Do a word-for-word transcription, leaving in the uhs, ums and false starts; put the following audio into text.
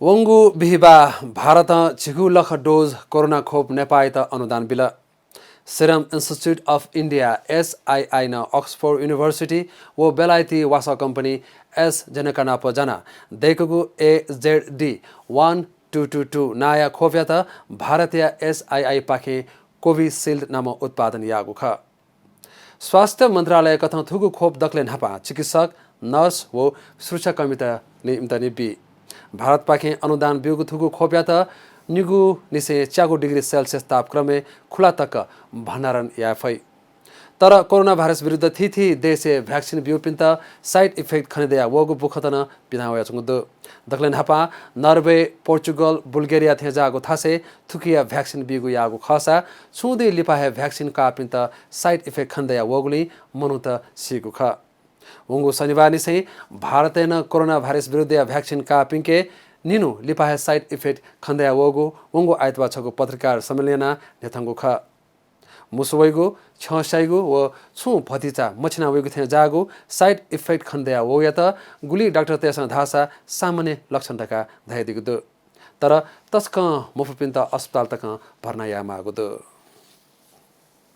वंगु बिहिबाः भारतं झिगू लख dose कोरोना खोप नेपाःयात अनुदान bill. Serum Institute of India, एसआइआई, नं Oxford University व बेलायती वासः कम्पनी एसजेनेका नाप जानाः दय्कूगु एजेडी वान टू टू टू नांया खोपयात भारतया एसआइआई पाखें कोभिसिल्ड नामं उत्पादन याःगु खः। स्वास्थ्य मन्त्रालयकथं थुगु खोप दकलय् न्हापां चिकित्सक, नर्स व सुरक्षाकर्मीतय्‌त नि बी। भारतपाखें अनुदान ब्यूगु थुगु खोपयात निगूनिसें च्यागू डिग्री सेल्सियस तापक्रमय् खुला तक भण्डारण याये फइ। तर कोरोना भाइरस विरुद्ध थीथी देशय् भ्याक्सिन ब्यूपिन्त side effect खनेदया वःगु बुखँत नं पिहां वयाच्वंगु दु। दकलय् न्हापां नर्वे, पोर्चुगल, बुल्गेरिया थेंज्याःगु थासय् थुकिया भ्याक्सिन बीगु याःगु खःसा छुं दिं लिपा हे भ्याक्सिन काःपिन्त side effect खनेदया वःगुलिं मनूत सीगु खः। वंगु शनिबारनिसें भारतय् नं कोरोना भाइरस विरुद्धया भ्याक्सिन काःपिन्के निन्हु लिपा हे side effect खनेदया वःगु वंगु आइतबाः छगू पत्रकार सम्मेलन यानाः न्ह्यथंगु खः। मुसु वइगु, छ्यं स्याइगु व छुं भतिचा मछिना वइगु थेंज्याःगु side effect खनेदया वःगुयात गुलि डाक्टरतय्‌सं धाःसा सामान्य लक्षण धकाः धयादीगु दु। तर तसकं मफुपिन्त अस्पताल तकं भर्ना यायेमाःगु दु।